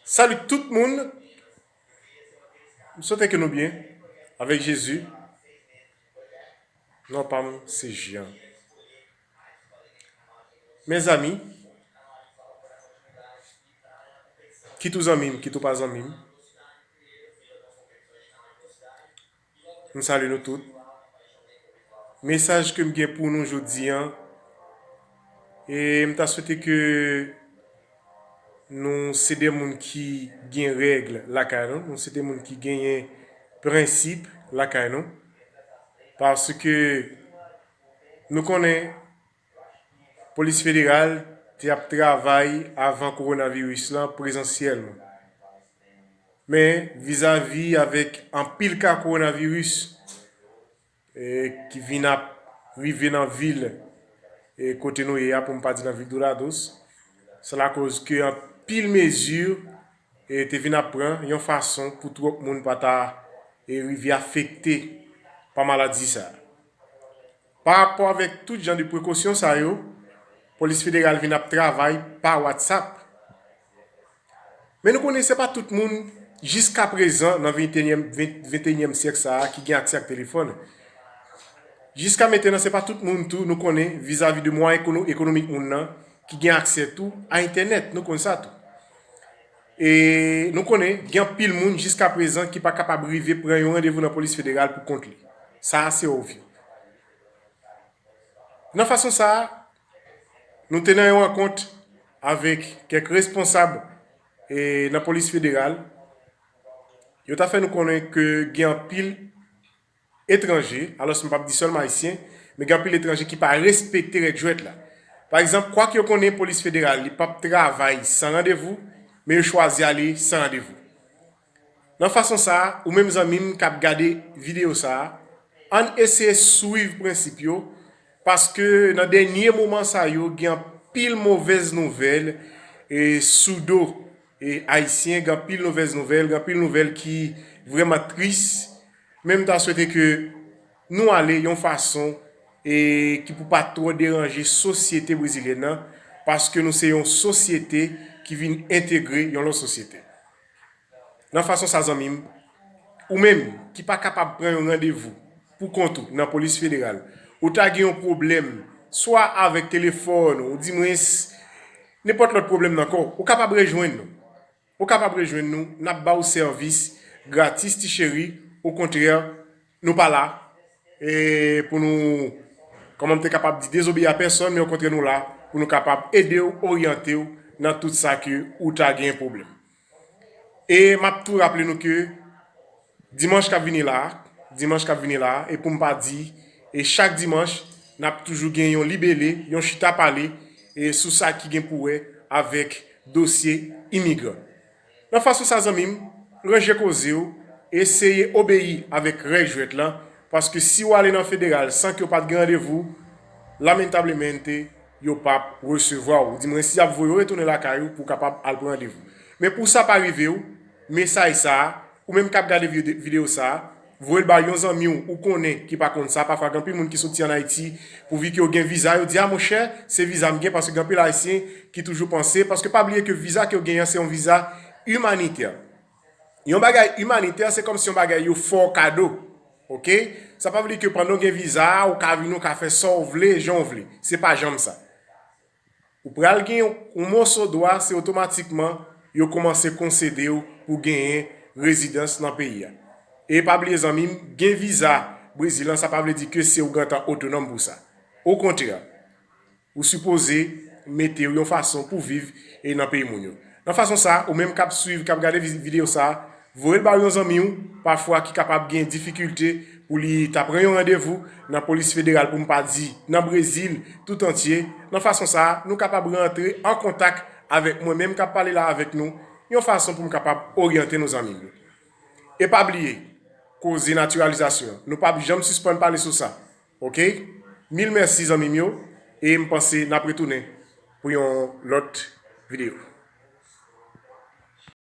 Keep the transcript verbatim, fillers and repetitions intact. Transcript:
Salut tout moun. M swete ke nou byen avèk Jezi. Non pa m se Jean. Mezanmi, kit ou zanmi m, kit ou pa zanmi m, m salye nou tout. Mesaj ke m gen pou nou jodi a, e m ta swete ke nou se de moun ki gen règ lakay nou, nou se de moun ki genyen prensip lakay nou, paske nou konnen Polis Federal te ap travay avan kowonaviris lan prezansyèlman. Men, vizavi avèk anpil ka kowonaviris, e, ki vin ap rive nan vil, e, kote nou ye a, pou m pa di nan vil Dourados, sa lakòz ke anpil mezi, e, te vin ap pran yon fason pou twòp moun pa ta, e, rive afekte pa maladi sa a. Pa rapò avèk tout jan de prekosyon sa yo, Polis Federal vin ap travay pa WhatsApp. Men nou konnen se pa tout moun, jiska prezan, nan ventenyèm, ven-, ventenyèm syèk sa a, ki gen aksè ak telefòn. Jiska mentenan, se pa tout moun tou, nou konnen, vizavi de mwayen ekono-, ekonomik moun nan, ki gen aksè tou a entènèt, nou konn sa tou. E nou konnen, gen anpil moun jiska prezan ki pa kapab rive pran yon randevou nan Polis Federal pou kont li. Sa a se ovyo. Nan fason sa a, nou te nan yon rankont avèk kèk responsab, e, nan Polis Federal. Yo ta fè nou konnen ke gen anpil etranje, alòs m p ap di sèlman ayisyen, men gen anpil etranje ki pa respekte règ jwèt la. Pa egzanp, kwak yo konnen Polis Federal, li p ap travay san randevou, men yo chwazi ale san randevou. Nan fason sa a, ou menm zanmi m k ap gade videyo sa a, ann eseye swiv prensip yo, paske nan dènye moman sa yo, gen anpil movèz nouvèl, e, sou do, e, ayisyen, gen anpil movèz nouvèl, gen anpil nouvèl ki vrèman tris. Men m ta swete ke nou ale yon fason, e, ki pou pa twò deranje sosyete brezilyèn nan, paske nou se yon sosyete ki vin entegre yon lòt sosyete. Nan fason sa, zanmi m, ou menm ki pa kapab pran yon randevou pou kont ou nan Polis Federal, ou ta gen yon pwoblèm, swa avèk telefòn, ou dimwens, nenpòt lòt pwoblèm nan kò w, ou kapab rejwenn nou. Ou kapab rejwenn nou, n ap ba w sèvis gratis, ti cheri. Okontrè, nou pa la, e, pou nou, kòman m te kapab di, dezobeyi a pèsòn, men okontrè, nou la pou nou kapab ede w, oryante w nan tout sa ke ou ta gen pwoblèm. E m ap tou raple nou ke dimanch k ap vini la, dimanch k ap vini la, e pou m pa di, e chak dimanch, n ap toujou gen yon libele, yon chita pale, e sou sa ki gen pou wè avèk dosye imigran. Nan fason sa, zanmi m, ranje koze w, eseye obeyi avèk règ jwèt lan, paske si w ale nan federal san ke w pa t gen randevou, lamentablemente, yo p ap resevwa w. Ou di mwen si y ap voye w retounen lakay ou pou w kapab al pran randevou. Men pou sa pa rive w, mesaj sa a, ou menm k ap gade vide-, videyo sa a, voye l ba yon zanmi w ou konnen ki pa konn sa. Pafwa, gen anpil moun ki soti ann Ayiti, pouvi ke yo gen viza, yo di, "A, monchè, se viza m gen," paske gen anpil Ayisyen ki toujou panse, paske pa bliye ke viza ke yo genyen an, se yon viza imanitè. Yon bagay imanitè, se kòmsi yon bagay yo fè w kado, oke? Sa pa vle di ke pandan w gen viza a, ou ka vini, ou ka fè sa w vle, jan w vle. Se pa janm sa. Ou pral gen yon, yon moso dwa, se otomatikman yo kòmanse konsede w pou genyen rezidans nan peyi a. E pa bliye, zanmi m, gen viza Brezil lan, sa pa vle di ke se ou gentan otonòm pou sa. Okontrè, ou sipoze mete w yon fason pou viv e nan peyi moun yo. Nan fason sa, ou menm k ap swiv, k ap gade vi-, videyo sa, voye l ba yon zanmi w, pafwa ki kapab gen difikilte pou li ta pran yon randevou nan polis federal, pou m pa di nan Brezil tout antye. Nan fason sa, nou kapab rantre an kontak avèk mwen menm k ap pale la avèk nou, yon fason pou m kapab oryante nou, zanmi m yo. E pa bliye, koze natiralizasyon, nou p ap janm sispann pale sou sa. Oke? Mil mèsi, zanmi m yo, e m panse n ap retounen pou yon lòt videyo.